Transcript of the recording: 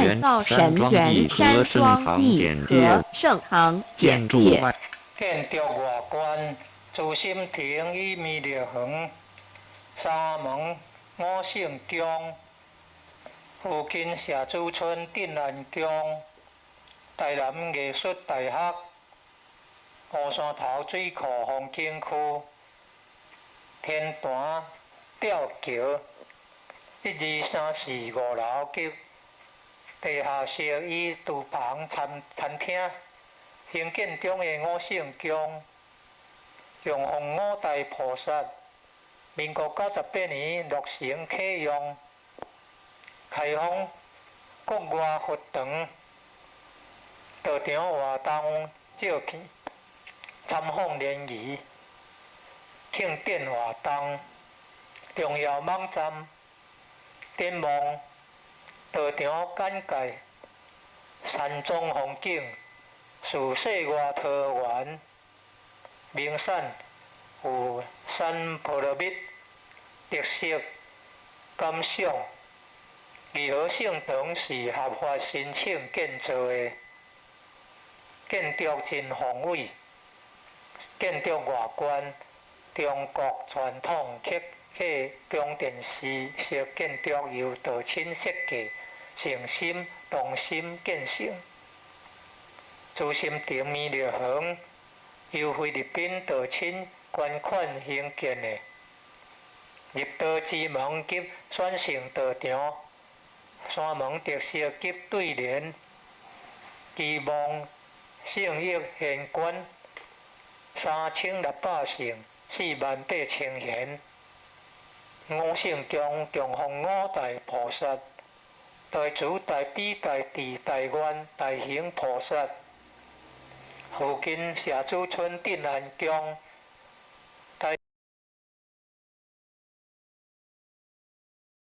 園造山神莊園地和山聖莊堂地簡介和聖堂建簡介。築外建築外觀，慈心亭與彌勒園、三門五聖宮，附近社子村鎮安宮、台南藝術大學、烏山頭水庫風景區、天壇吊橋、一二三四五樓及地下室與廚房餐餐廳。興建中的五聖宮，供奉五大菩薩。民國98年落成啟用，開放國外佛堂、道場活動借去參訪聯誼、慶典活動、重要網站展望、道場簡介、山莊風景。是世外桃源，名產有三波羅蜜，特色感想。義和聖堂是合法申請建造的，建築真宏偉，建築外觀，中國傳統刻畫宮殿式式建築由道親設計，誠心動心建成。慈心亭彌勒園由菲律賓道親捐款興建的，入道之門及選聖道場，山門特色及對聯，期望聖益賢觀，3600聖，48,000賢。五聖宮供奉五大菩薩，大慈大悲大智大願大行菩薩。附近社子村鎮安宮。